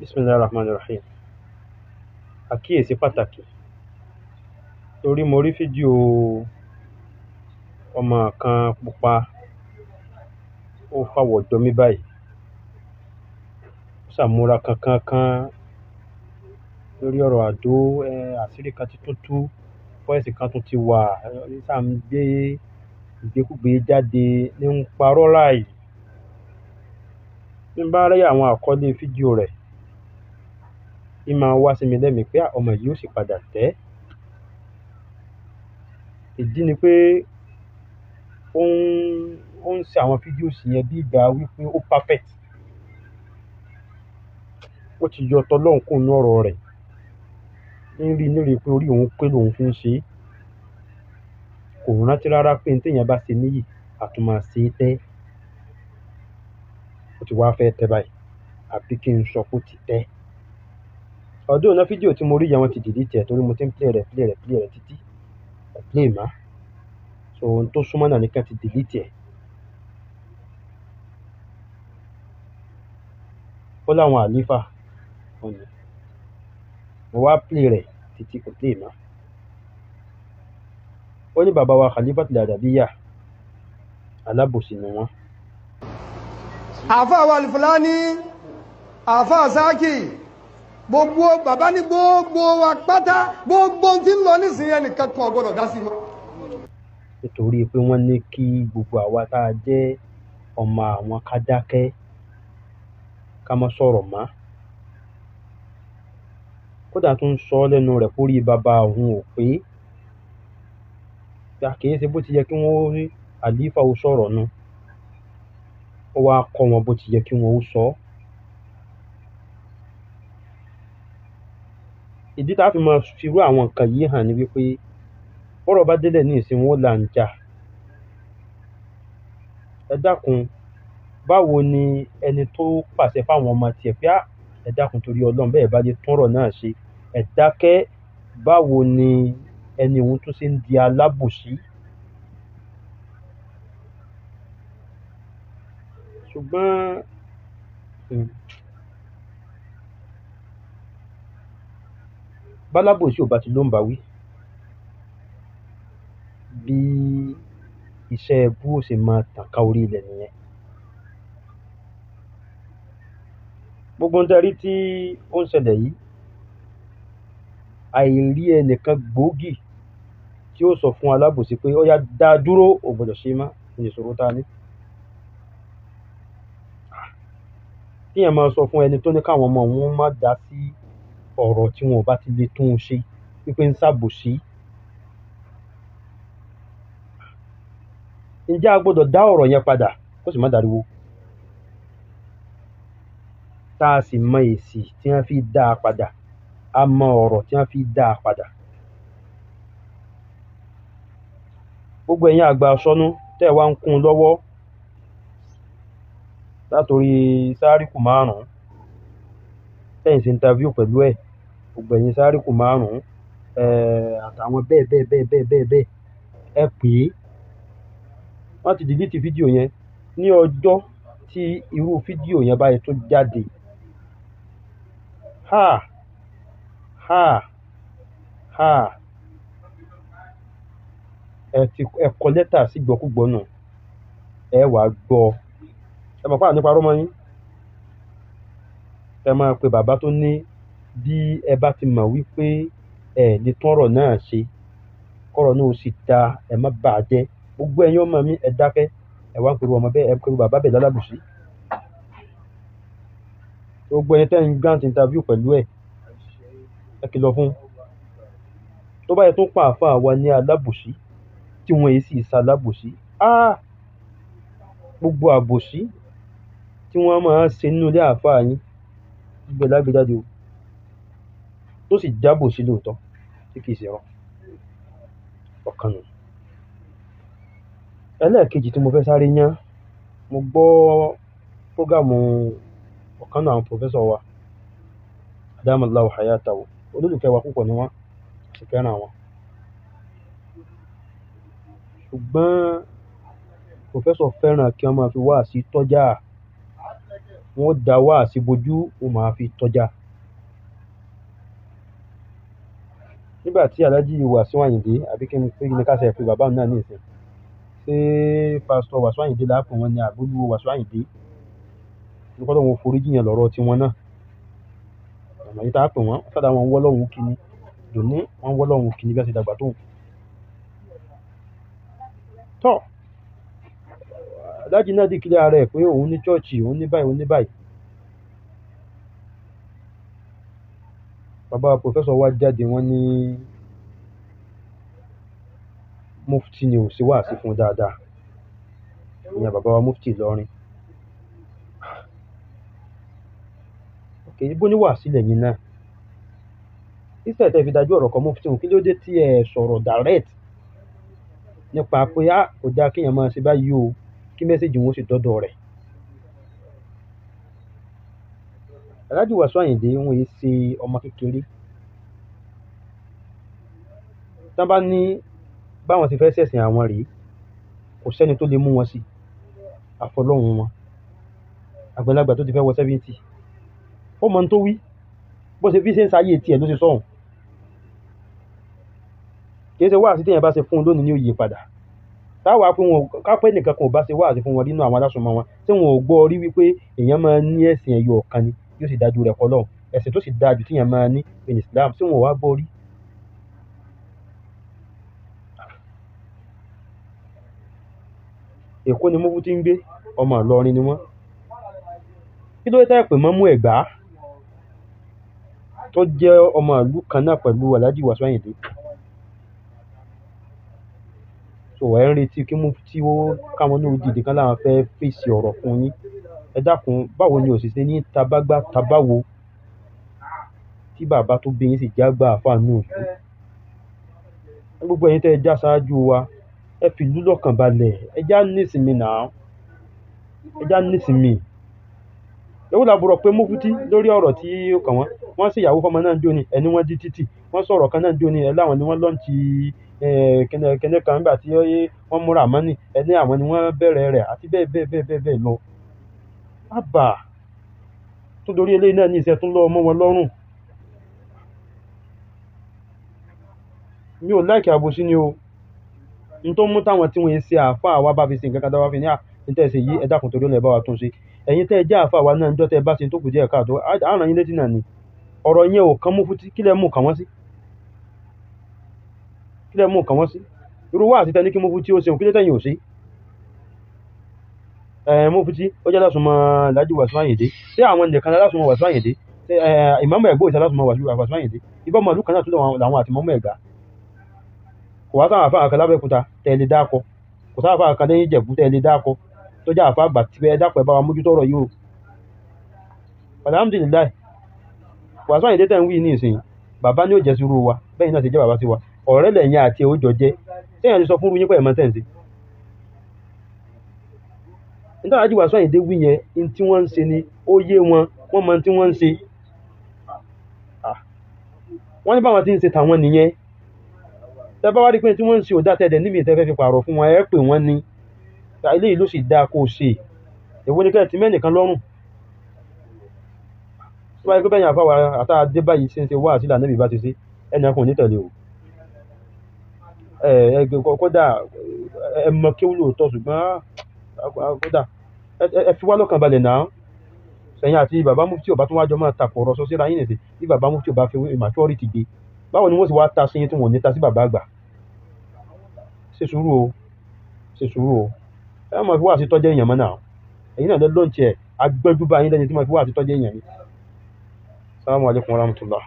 Bismillahir Rahmanir Rahim. Àkíyèsí pàtàkì torí mo rí fídíò ọmọ kan pupa, ó fàwọ̀ jọ mí báyìí, ó ṣàmúra kankan kan lórí ọ̀rọ̀ àdó. Àṣírí kan ti tún tú, fọ́ẹ̀sì kan tún ti wà, ní sáà ń gbé ìgbékúgbé jáde ní ń parọ́ láì. Bí n bá rí àwọn àkọlé fídíò rẹ̀, í máa wá sí mi lẹ́mìí pé ọmọ yìí ó sì padà tẹ́. Ìdí ni pé ó ń ṣe àwọn fídíò sí yẹn bí ìgbà wípé ó perfect. Ó ti yọ tọlọ́hun kúrò nínú ọ̀rọ̀ rẹ̀. Ń rí ní rí pé orí òun pé lòun fi ń ṣe é. Kò rántí rárá pé ní téèyàn bá ṣe níyì, a tún máa ṣe é tẹ́. Ó ti wá fẹ́ tẹ́ báyìí, àbí kí n sọ pé ó ti tẹ́. Ọdún náà fídíò tí mo rí yẹn wọ́n ti delete ẹ̀ torí mo ti ń play rẹ̀, play rẹ̀, play rẹ̀ títí. Kò play mọ́. So ohun tó súnmọ́ náà ni kí wọ́n ti delete ẹ̀. Ó láwọn àlífà ọ̀nà. Mo wá play rẹ̀ títí kò play mọ́. Ó ní bàbá wa Khalifatul Adabiyya, alábòsí ni wọ́n. Àfáà wa Al-Fulani, àfáà Sákì, gbogbo bàbá ní gbogbo wa pátá, gbogbo tí ń lọ nísìnyí ẹnìkan kan ò gbọdọ̀ dá sí mọ́. Nítorí pé wọ́n ní kí gbogbo àwa tá a jẹ́ ọmọ àwọn ká dákẹ́, ká má sọ̀rọ̀ mọ́. Kódà tó ń sọ lẹ́nu rẹ̀ kórí bàbá òun ò pé. Kì í ṣe bó ti yẹ kí wọ́n rí àlífà ó sọ̀rọ̀ nu. Ó wá kọ́ wọn bó ti yẹ kí wọ́n ó sọ. Ìdí tá a fi máa fi irú àwọn nǹkan yìí hàn ni wípé bọ́rọ̀ bá délẹ̀ ní ìsìn wọn ó là ń jà. Ẹ dákun, báwo ni ẹni tó pàṣẹ fáwọn ọmọ tiẹ̀ pé ẹ dákun torí Ọlọ́run bẹ́ẹ̀ bá lè túnrọ̀ náà ṣe, ẹ dákẹ́, báwo ni ẹni òun tún ṣe ń di alábòsí? Ṣùgbọ́n bálábòsí ò bá ti ló ń bá wí, bí iṣẹ́ ẹbú ó ṣe máa tàn ká orí ilẹ̀ nìyẹn. Gbogbo ohun tí a rí tí ó ń ṣẹlẹ̀ yìí, àìrí ẹnìkan gbòógì tí ó sọ fún alábòsí pé ó yá dá dúró, ò gbọdọ̀ ṣe mọ́, ní ìṣòro tá a ní. Kíyàn máa sọ fún ẹni tó ní káwọn ọmọ òun má dá sí ọ̀rọ̀ tí wọn ò bá ti lè tún un ṣe wípé ń ṣàbòsí. Ǹjẹ́ a gbọdọ̀ dá ọ̀rọ̀ yẹn padà kó sì má dariwo? Tá a sì mọ èsì tí wọ́n fi dá a padà, a mọ ọ̀rọ̀ tí wọ́n fi dá a padà. Gbogbo ẹ̀yin àgbà sọnù tẹ́ ẹ wá ń kún un lọ́wọ́ látòrí sáríkù márùn-ún tẹ́ ẹ̀ ń ṣe interview pẹ̀lú ẹ̀, gbogbo ẹ̀yin sáríkù márùn-ún àtàwọn bẹ́ẹ̀ bẹ́ẹ̀ bẹ́ẹ̀ bẹ́ẹ̀ bẹ́ẹ̀ bẹ́ẹ̀ ẹ pè é. Wọ́n ti delete fídíò yẹn ní ọjọ́ tí irú fídíò yẹn báyìí tó jáde. Ha! Ha! Ha! Ẹ kọ lẹ́tà sí gbọ́kúgbọ́ náà, ẹ wàá gbọ́. Ẹ mọ̀ pé àní parọ́ mọ́ yín. Ẹ máa pe bàbá tó ní bí ẹ bá ti mọ̀ wípé ẹ lè tún ọ̀rọ̀ náà ṣe, kọ́rọ̀ náà ó sì da, ẹ má bà á jẹ́. Gbogbo ẹ̀yin ọmọ mi ẹ dákẹ́, ẹ wá ń pe ọmọ bẹ́ẹ̀, ẹ pe bàbá bẹ́ẹ̀ lálábòsí. Gbogbo ẹni tẹ́ ń grant interview pẹ̀lú ẹ̀, ẹ kìlọ̀ fún un. Tó bá yẹ tó pa àáfàá wa ní alábòsí, tí wọ́n yìí sì ṣe alábòsí. Gbogbo àbòsí tí wọ́n máa ń ṣe nínú ilé àáfàá yín, gbogbo ẹ̀ lágbèjáde o. Tó sì jábòsí lóòótọ́, tí kì í ṣe irọ́. Ọ̀kan nù. Ẹlẹ́ẹ̀kejì tí mo fẹ́ sáré yán, mo gbọ́ prógámù ọ̀kan náà àwọn pòfẹ́sọ̀ wa, Adamallahu Hayatahu, olólùfẹ́ wa púpọ̀ ni wọ́n, sì fẹ́ràn wọn. Ṣùgbọ́n pòfẹ́sọ̀ fẹ́ràn kí wọ́n máa fi wáàsí tọ́jà. Wọ́n da wáàsí bojú, wọ́n máa fi tọ́já. Nígbà tí Alhaji Wasiu Ayinde, àbí kí n pé ní ká ṣe pé bàbá náà ní ìsìn, ṣé Pásítọ̀ Wasiu Ayinde lápò wọn ni àbúrò Wasiu Ayinde? Nípa tó wọn forí jiyàn lọ́rọ̀ tiwọn náà. Ọ̀nà yìí tá a pè wọ́n, sádà wọn wọ́ lọ́hùn kíní. Dòní wọ́n wọ́ lọ́hùn kíní bí wọ́n ṣe dàgbà tó. Tọ́, Alhaji náà dìkílẹ̀ ara ẹ̀ pé òun ní chọ́ọ̀chì, òun ní báyìí, òun ní báyìí. Bàbá pòfẹ́sọ̀ wa jáde, wọ́n ní mufti ni ò sí wáàsí fún dáadáa. Ìyẹn bàbá wa mufti Ìlọrin. Ok, ibo ní wàásí lẹ́yìn náà? Instead tẹ́ fi dájú ọ̀rọ̀ kan mufti òun, kí ló dé tí ẹ sọ̀rọ̀ direct nípa pé á kò dáa kéèyàn máa ṣe báyìí o, kí mẹ́sẹ̀jì wọn ó sì dọ́dọ̀ rẹ̀. Alhaji Wasiu Ayinde wọn yìí ṣe ọmọ kékeré. Tí wọ́n bá ní báwọn ti fẹ́ ṣẹ̀sìn àwọn rèé, kò sẹ́ni tó lè mú wọn sí àfọlọ́hun wọn. Àgbàlagbà tó ti fẹ́ wọ 70. Ó mọ ohun tó wí, bó ṣe fi ṣe ń ṣayé tiẹ̀ ló ṣe sọ̀hún. Kì í ṣe wáàsí téèyàn bá ṣe fún un lónìí ní òye padà. Táwa pé wọn kápẹ́ nìkan kan ò bá ṣe wáàsí fún wọn nínú àwọn alásùnmọ́ wọn tí wọn ò gbọ́ rí wípé èèyàn máa ń ní ẹ̀sìn ẹyọ ọ̀kan ni yóò sì dájú rẹ̀ kọ́ lọ́hùn. Ẹ̀sìn tó sì dájú tí èèyàn máa ní ní Islam tí wọn ò wá gbọ́ rí. Èkó ni Mufti ń gbé, ọmọ Ìlọrin ni wọ́n. Kí ló dé tẹ́ pè mọ́ mú Ẹ̀gbá tó jẹ́ ọmọ ìlú kan náà pẹ̀lú Alhaji Wasiu Ayinde? So ẹ̀ ń retí kí Mufti ó káwọn náà dìde kán láwọn fẹ́ fèsì ọ̀rọ̀ fún yín. Ẹ dákun, báwo ni òṣìṣẹ́ ní tabágbá tabáwo tí bàbá tó bí yín sì jágbá àfáà nù ìlú? Gbogbo ẹ̀yin tẹ́ ẹ já ṣáájú wa, ẹ fi ìlú lọ́kàn balẹ̀, ẹ já nísinmi náà, ẹ já nísinmi. Èwo làbúrò pé Mufti lórí ọ̀rọ̀ tí ó kàn wọ́n. Wọ́n sì ìyàwó fọmọ náà ń jó ni, ẹni wọ́n dí títì. Wọ́n sọ̀rọ̀ kan náà ń jó ni, ẹ láwọn ni wọ́n lọ́ǹtì kẹ́nẹ́ kan nígbà tí wọ́n múra mọ́nì, ẹni àwọn ni wọ́n bẹ̀rẹ̀ rẹ̀ àti bẹ́ẹ̀ bẹ́ẹ̀ bẹ́ẹ̀ bẹ́ẹ̀ bẹ́ẹ̀ lọ. Àbà tó dorí eléyìí náà ní ìṣẹ́ tó ń lọ́ ọmọ wọn lọ́rùn. Mi ò láìkí àbòsí ni o. N tó mú táwọn tí wọ́n ṣe àáfàá wa bá fi ṣe nǹkan kan tá bá fi ní à ní tẹ́ ẹ ṣe yìí, ẹ dákun torí Ọlọ́run ẹ bá wa tún ṣe. Ẹ̀yin tẹ́ ẹ jẹ́ àáfàá wa náà níjọ́ tẹ́ ẹ bá ṣe tó kù díẹ̀ káàtó, á rán yín létí náà ni. Ọ̀rọ̀ yẹn ò kán Mufti, kí lẹ mú kàn wọ́n sí? Kí lẹ mú kàn wọ́n sí? Irú wáàsí tẹ́ ní kí Mufti ó ṣe òun, kí ló tẹ̀yìn ò ṣe? Mufti ó jẹ́ alásùnmọ́ Alhaji Wasiu Ayinde. Ṣé àwọn nìkan alásùnmọ́ Wasiu Ayinde? Ṣé ìmáàmù Ẹ̀gbá ò ṣe alásùnmọ́ Wasiu Ayinde? Ibà ọmọ ìlú kan náà tún làwọn àti ìmáàmù Ẹ̀gbá. Kò wá sáwọn àfáà kan lábẹ́òkúta tẹ́ ẹ lè dákọ. Kò sáwọn àfáà kan lẹ́yìn Ìjẹ̀bú tẹ́ ẹ lè dákọ. Tó jẹ́ àfáà àgbà tí ẹ dákọ ẹ bá wa mójútó ọ̀rọ̀ yìí o. Alhamdulillah. Wasiu Ayinde tẹ́ ń wí ní ìsìn, bàbá ni ó jẹ́ sírú wa, bẹ́ẹ̀ náà ṣe jẹ́ bàbá sí wa. Ọ̀rẹ́ lẹ̀yin àti ẹ̀ ó jọ jẹ́. Ṣé èèyàn lè sọ fún irú yín pé ẹ̀ mọ̀ tẹ́ ń ṣe? Nígbà tí Alhaji Wasiu Ayinde wí yẹn, n tí wọ́n ń ṣe ni ó yé wọn, wọ́n mọ tí wọ́n ń ṣe. Wọ́n ní báwọn tí ń ṣe tàwọn nìyẹn. Tẹ́ bá wá rí pé tí wọ́n ń ṣe ò dá tẹ́lẹ̀ níbi ìtẹ́fẹ́ fi pààrọ̀ fún wọn, ẹ pè wọ́n ni. Eléyìí ló sì dáa kó ṣe. Èwo ni kẹ́ ẹ ti mẹ́nìkan lọ́rùn? Tó bá yẹ pé bẹ́yìn àfáà wa àtà dé báyìí ṣe ń ṣe wáàsí lànà bí bá ti ṣe, ẹnì kan ò ní tẹ̀lé o. Ẹ kódà ẹ mọ kéwú lóòótọ́ ṣùgbọ́n kódà ẹ fi wá lọ́kàn balẹ̀ náà. Sẹ̀yìn àti bàbá Mufti ò bá tún wá jọ máa tàkùrọ̀sọ síra yín nìsín bí bàbá Mufti ò bá fi maturity gbé. Báwo ni wọ́n sì wá ta sí yín tí wọ́n ò ní ta sí bàbá àgbà? Ṣe sùúrù o, ṣe sùúrù o. Ẹ má fi wáàsí tọ́jú èèyàn mọ́ náà. Ẹ̀yin náà lẹ lọ́ǹtì ẹ̀, agbẹ́jú bá yín lẹ́ni tí máa fi wáàsí tọ́jú èèyàn ni. Assalamu alaikum warahmatullah.